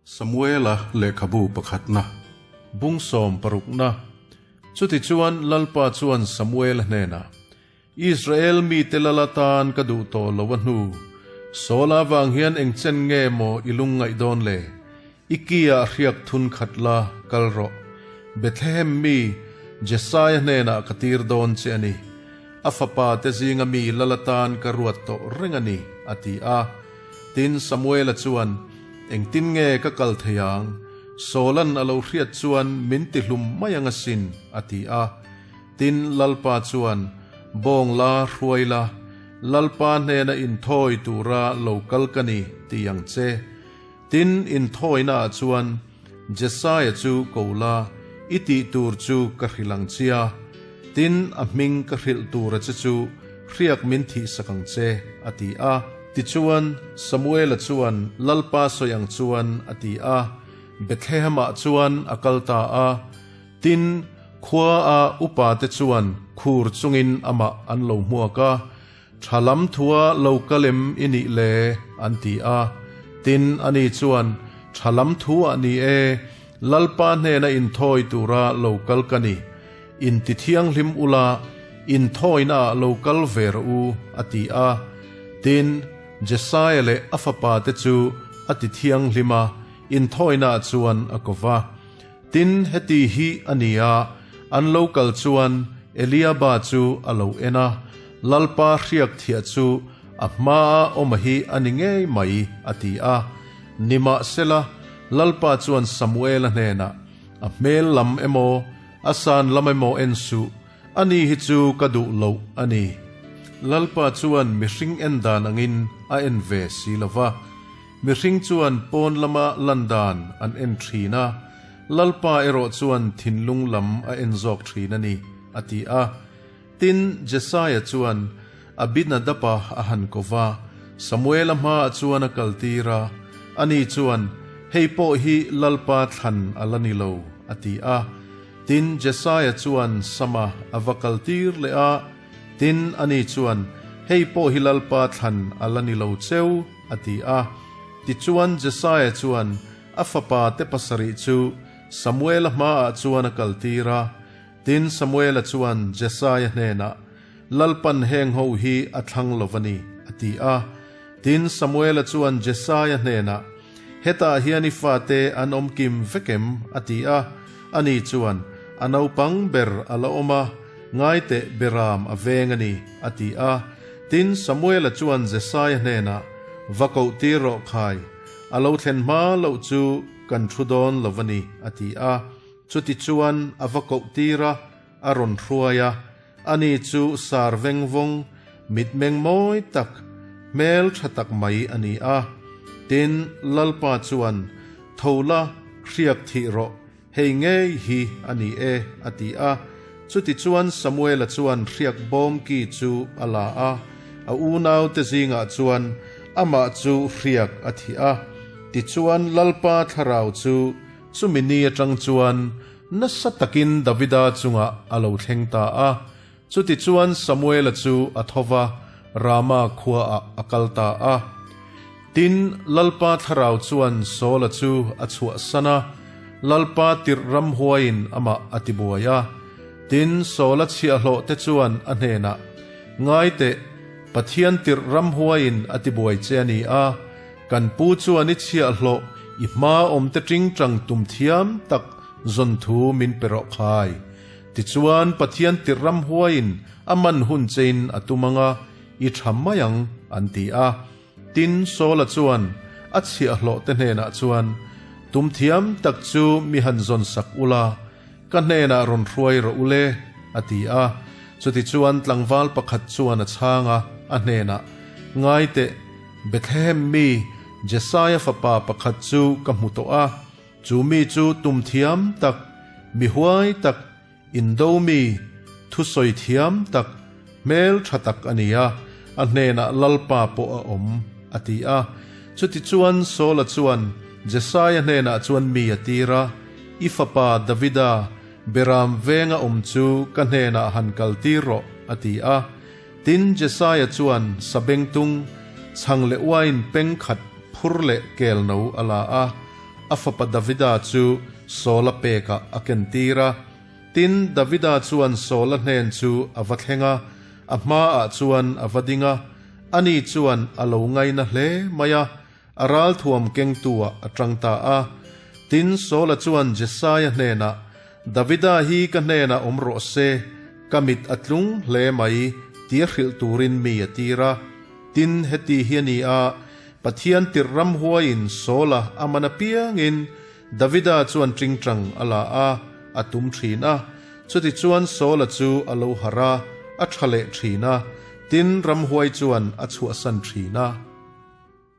Samuela lehkhabu pakhatna, bung sawm parukna. Chutichuan Lalpa chuan Samuela hnenah, Israel mite lal atan ka duh tawh lo a hnu, Saul avang hian eng chen nge maw i lungngaih dawn le? I ki-ah hriak thun khat la, kal rawh. Bethlehem mi Jesaia hnenah ka tir dawn che a ni. A fapa te zinga mi lal atan ka ruat tawh reng a ni, a ti a. Tin, Samuela chuan, Engtin nge ka kal thei ang? Saula'n a lo hriat chuan min ti hlum mai ang asin, a ti a. Tin, Lalpa chuan, Bawng la, hruai la, Lalpa hnena inthawi tura lo kal ka ni, ti ang che. Tin, inthawinaah chuan Jesaia chu ko la, i tih tur chu ka hrilh ang chia. Tin, a hming ka hrilh tura che chu hriak min thihsak ang che, a ti a. Tichuan, Samuela chuan Lalpa sawi ang chuan a ti a, Bethlehem-ah chuan a kal ta a. Tin, khua a upate chuan khur chungin amah an lo hmuak a, Tha lam thua lo kal em i nih le? an ti a. Tin, ani chuan, Tha lam thuah ni e, Lalpa hnena inthawi tura lo kal ka ni. Inti thianghlim ula, inthawinaah lo kal ve rawh u, a ti a. Tin, Jesaia leh a fapate chu a ti thianghlim a, inthawinaah chuan a ko va. Tin, heti hi a ni a, an lo kal chuan Eliaba chu a lo en a, Lalpa hriak thiah chu a hmaa awm hi a ni ngei mai, a ti a. Nimahsela, Lalpa chuan Samuela hnenah, A hmel lam emaw, a san lam emaw en suh, ani hi chu ka duh loh a ni. Lalpa chuan mihring en dan angin a en ve si lo va. Mihring chuan pawn lama lan dan an en thin a, Lalpa erawh chuan thinlung lam a en zawk thin a ni, a ti a. Tin, Jesaia chuan Abinadaba a han ko va, Samuela hmaah chuan a kaltir a, ani chuan, Hei pawh hi Lalpa thlan a la ni lo, a ti a. Tin, Jesaia chuan Sama a va kaltir leh a, tin, ani chuan, Hei pawh hi Lalpa thlan a la ni lo cheu, a ti a. Tichuan, Jesaia chuan a fapa te pasarih chu Samuela hmaah chuan a kaltir a. Tin, Samuela chuan Jesaia hnenah, Lalpan heng ho hi a thlang lo va ni, a ti a. Tin, Samuela chuan Jesaia hnenah, Hetah hian i fate an awm kim vek em? a ti a. Ani chuan, A naupang ber a la awm a, ngaiteh beram a veng a ni, a ti a. Tin, Samuela chuan Jesaia hnenah, Va koh tir rawh khai, a lo thlen hma loh chu kan thu dawn lo va ni, a ti a. Chutichuan a va koh tir a, a rawn hruai a. Ani chu sar veng vawng, mitmeng mawi tak, hmel tha tak mai a ni a. Tin, Lalpa chuan, Tho la, hriak thih rawh, hei ngei hi a ni e, a ti a. Chutichuan Samuela chuan hriak bawm ki chu a la a, a unaute zingah chuan amah chu hriak a thih a. Tichuan Lalpa thlarau chu Chumi ni atang chuan nasa takin Davida chungah a lo thleng ta a. Chutichuan Samuela chu a tho va, Rama khuaah a kal ta a. Tin, Lalpa thlarau chuan Saula chu a chhuahsan a, Lalpa tirh ramhuaiin amah a tibuai a. Tin, Saula chhiahhlawhte chuan a hnenah, Ngai teh, Pathian tirh ramhuaiin a tibuai che a ni a, Kan pu chuan i chhiahhlawh i hma awmte tingtang tum thiam tak zawn thu min pe rawh khai. Tichuan Pathian tirh ram huaiin a man hun chein a tum ang a, i tha mai ang, an ti a. Tin, Saula chuan a chhiahhlawh te hnenah chuan, Tum thiam tak chu mi han zawn sak ula, ka hnenah rawn hruai rawh u le, a ti a. Chutichuan tlangval pakhat chuan a chhang a, a hnenah, Ngai teh, Bethlehem mi Jesaia fapa pakhat chu ka hmu tawh a, chu mi chu tum thiam tak, mi huai tak, indo mi, thusawi thiam tak, hmel tha tak a ni a, a hnenah Lalpa pawh a awm, a ti a. Chutichuan Saula chuan Jesaia hnenah chuan mi a tir a, I fapa Davida, Beram venga awm chu ka hnenah han kaltir rawh, a ti a. Tin, Jesaia chuan sabengtung, chhang leh uain peng khat phur leh kel no a la a. a fapa Davida chu Saula pekah a kentir a. Tin, Davida chuan Saula hnen chu a va thleng a, a hmaah chuan a va ding a, ani chuan a lo ngaina hle mai a, a ralthuam kengtu-ah a tang ta a. Tin, Saula chuan Jesaia hnenah, Davida hi ka hnenah awm rawh se, ka mit a tlung hle mai, tia hrilh turin mi a tir a. Tin, heti hi a ni a, Pathian tirh ramhuaiin Saula a man apiangin Davida chuan tingtang a la a, a tum thin a. Chutichuan Saula chu a lo harh a, a tha leh thin a, tin, ramhuai chuan a chhuahsan thin a.